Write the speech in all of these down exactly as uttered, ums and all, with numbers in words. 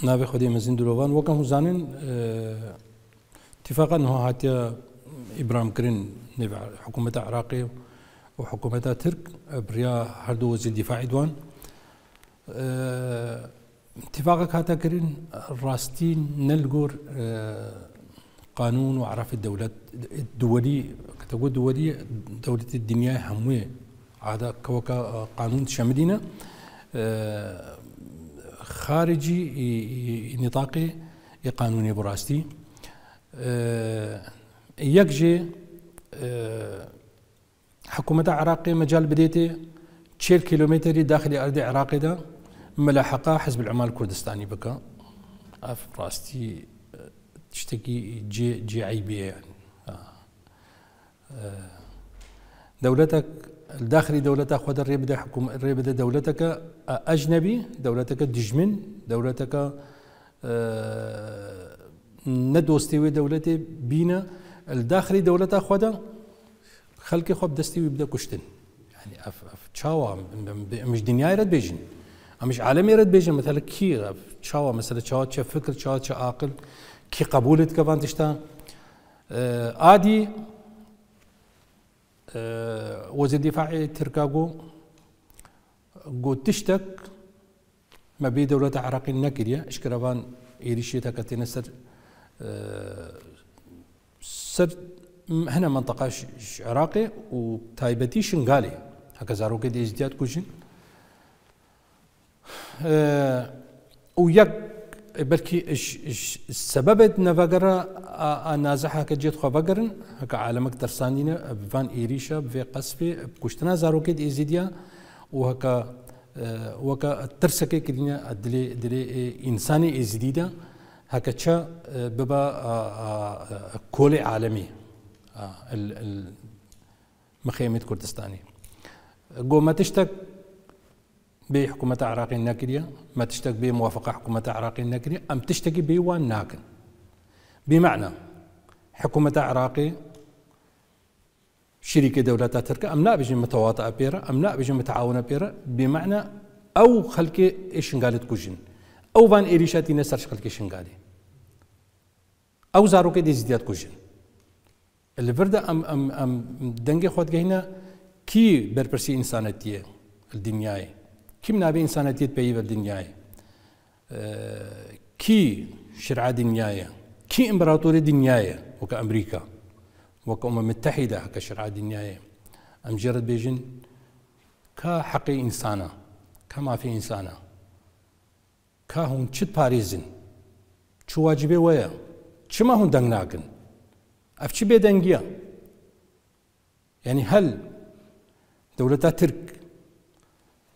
Navê Xwedê mezin dilovan. Weke hûn zanin, e, tifaqa niha hatiye îbramkirin nêv hikûmeta Iraqê û hikûmeta Tirk, e, bi riya her du wezîr dîfaî di wan. E, tifaqek hate kirin, rastî ne li gor, e, qanûn û erefê dewlet, duwelî, kete got duwelî, dewletê dinyayê hemûyê ada keweka, e, qanûn dişemidîne. E, xaricî î, î, î nîtaqê ê qanûnê bi rastî. E, yek jê, e, Hikûmeta Iraqê mecal bidêtê çil kîlometrî daxilî erdê Iraqê de milaheqa Hizbul Emal Kurdistanî bike. Ev rastî, e, tiştekî cê, cê eybî ye yani. Ha. E, dewletek li daxilî dewleta xwe de rê bide hikûm-, rê bide dewleteke, e, ecnebî, dewleteke dijmin, dewleteke, e, ne dostê wê dewletê bîne, li daxilî dewleta xwe de xelkê xwe bi destê wî bide kuştin. Yani ev, ev çawa em, em, em ji dinyayê re dibêjin? Em ji alemê re dibêjin, mesela kî ev çawa, mesela çawa çe fikir, çawa çe aqil, kî qebûl dike van tişta? E, adî, e, Wezîr Dîfaê Tirka got, got tiştek me bê dewleta Iraqê nekiriye, eşkere van êrîşê te ketêne ser, e, ser hene menteqa ji, ji Iraqê û taybetî Şingalê. Heke zarokê di Êzîdiya dikujin. E, û yek, e, belkî ji, ji sebebê di nevegera a, a naziha ke cêt xwe vegerin, heke alemek tersandîne, e, bi van êrîşa, bi vê qesfê, e, bi kuştina zarokê di Êzîdiya û heke, e, weke tirsekê kirîne, e, dilê, dilê, e, însanê Êzîdî de, heke çe, e, bibe, a, a, a, kolê alemî, a, il, il, mixêmêt Kurdistanî. Go me tiştek bê hikûmeta Iraqê nekiriye, me tiştek bê muwafaqa hikûmeta Iraqê nekiriye, em tiştekî bê wan nakin. Bê mena, hikûmeta Iraqê şirîkê dewleta Tirk e, em nabêjin mitewata pê re, em nabêjin miteawine pê re, bê mena ew xelkê ê Şingalê dikujin. Ew van êrîşa tîne ser xelkê Şingalê. Ew zarokê dê zîdiyat kujin. Li vir de em, em, em dengê xwe digehîne kî berpirsî însanetiyê li dinyayê? Kî bi navê însanetiyê dipeyive li dinyayê? Ee, kî şir'a dinyayê? Kî împeratorê dinyayê? Weke Amerîka, weke Umem Mitehîde, heke şir'a dinyayê. Em jê re dibêjin ka heqê însana, ka mafê însana. Ka hûn çi diparêzin? Çi wacibê we ye? Çima hûn deng nakin? Ev çi bêdengiya? Yanî hel dewleta Tirk,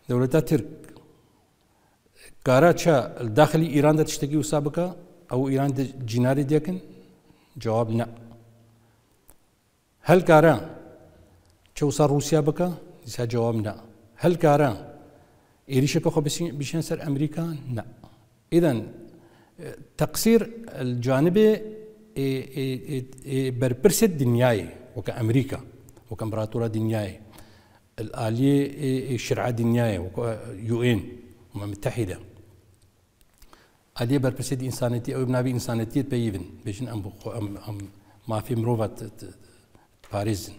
dewleta Tirk kara ça li daxilî Îran de tiştekî wisa bike, ew Îran di cînarê diyekin? Cewab ne. Hel kare çewsa Rûsya bike? Dîsa cewab ne. Hel kare êrîşeke xwe bisî-, bişîne ser Amerîka? Ne. Îden, e, teqsîr li canibê ê, ê, ê, ê berpirsê dinyayê, weke Amerîka, weke împeratora dinyayê, li aliyê ê, ê şir'a dinyayê, weke U N, Umem Mitehîde. Aliyê berpirsê di însanetî, ew bi navê însanetiyê peyivin. Bêjin em bi xwe, em, em mafê mirova t-, t-, diparêzin.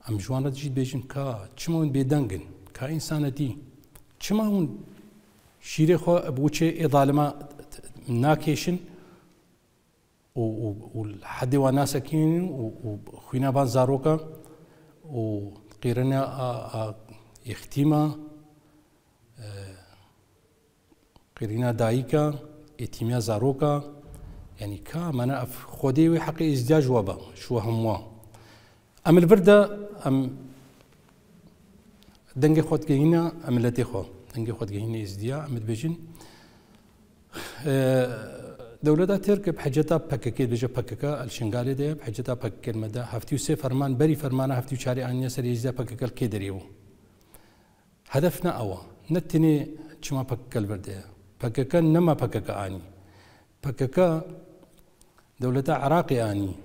Em ji wan re jî dibêjin ka çima hûn bêdeng in? Ka însanetî. Çima hûn şîrê xwe bi wiçê ê zalima t-, t-, nakêşin û, û, û li hedê wan nasekînin û, û xwîna van zaroka û qîrina a, a yextîma, e, qîrîna dayika, êtîmiya zaroka, yanî ka mena ev Xwedê wê heqê îzdiya ji we be, ji we hemû. Em li vir de em dengê xwe digehîne, em miletê xwe, dengê xwe digehîne îzdiya, em dibêjin, e, dewleta Tirk bi heceta P K K, dibêje P K K li Şingalê de ye, bi heceta P K K li me de heftê û sê ferman, berî fermana heftê û çarê aniye ser êzdiya P K K li kê derê bû. Hedef ne ew e. Ne tenê çima P K K li vir de ye. P K K nema P K K anî. P K K dewleta Iraqê anî.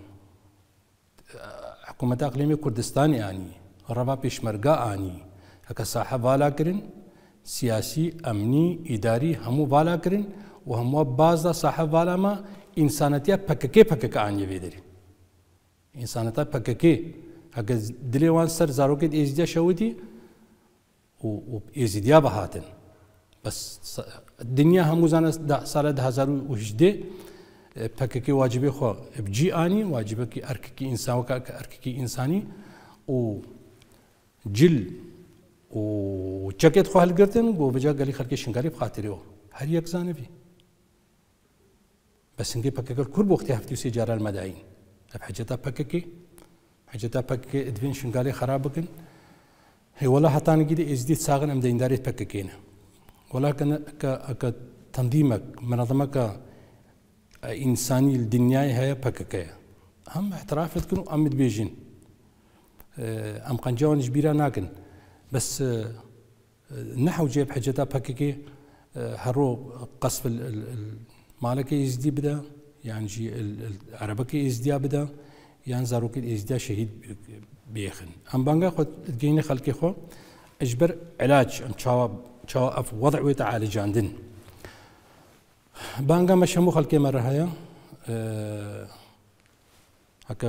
Hikûmeta Iqlîmê Kurdistanê anî. Reva Pêşmerga anî. Heke sahe vala kirin, siyasî, emnî, îdarî hemû vala kirin û hemû baz da sahib vala me, însanetiya P K K, P K K aniye vê derê. Însaneta P K K, heke dilê wan ser zarokê êzîdiya şewitî û, û êzîdiya bihatin. Bes sa-, dinya hemû zane da-, sala du hezar û hejdeh, e, P K K wacibê xwe bi cî anî, wacibekî erkekî însan, weke erkekî însanî û cil û çekêt xwe hilgirtin, got vêca gelî xelkê Şingalê bi xatirê we. Her yek zanibî. Bes hingê P K K li kur bi wextê heftê û sê cara li me dayîn. Ev heceta P K K, heceta P K K divên Şingalê xerab bikin. Hê wela heta nigî de êzdî saxin em deyndarê P K K ne. Wela ke ne, ke, ke tendîmek, menazemeke, e, însanî li dinyayê heye P K K ye. Em îtiraf dikin û em dibêjin. E, em qenca wan ji bîra nakin. Bes, e, Ne hewce bi heceta P K K, e, hero qesf il, il, il malekê êzdî bide, yan jî il, il erebekê êzdiya bide, yan zarokê êzdiya şehîd bêxin. Em banga xwe digeyne xelkê xwe, ji ber ilac, em çawa, çawa ev wed wê te alicandin. Banga me ji hemû xelkê me re heye. E, Heke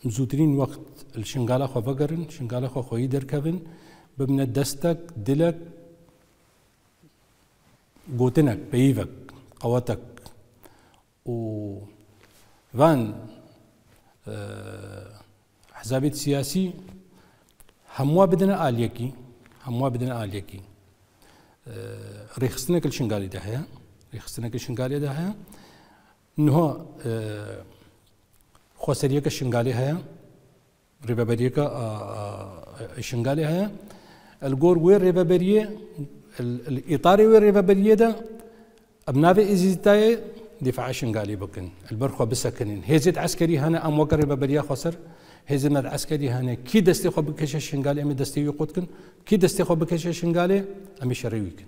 zûtirîn wext li Şingala xwe vegerin, Şingala xwe xweyî derkevin, bibine destek, dilek, gotinek, peyivek, qewetek û van, e, hizabêt siyasî hemûa bidine aliyekî, hemûa bidine aliyekî. E, rêxistinek li Şingalê de heye, rêxistinek li Şingalê de heye. Niha, e, xweseriyeke Şingalê heye, rêveberiyeke, a, a, a Şingalê heye. Li gor wê rêveberiyê, li, li îtarê wê rêveberiyê de em navê Êzîdîtayê dîfaa Şingalê bikin. Li ber xwe bisekinin. Hêzêt eskerî hene, em weke rêveberiya xweser, hêzê me di eskerî hene. Kî destê xwe bikeşe Şingalê, em ê destê wî qut kin. Kî destê xwe bikeşe Şingalê, em ê şerê wî kin.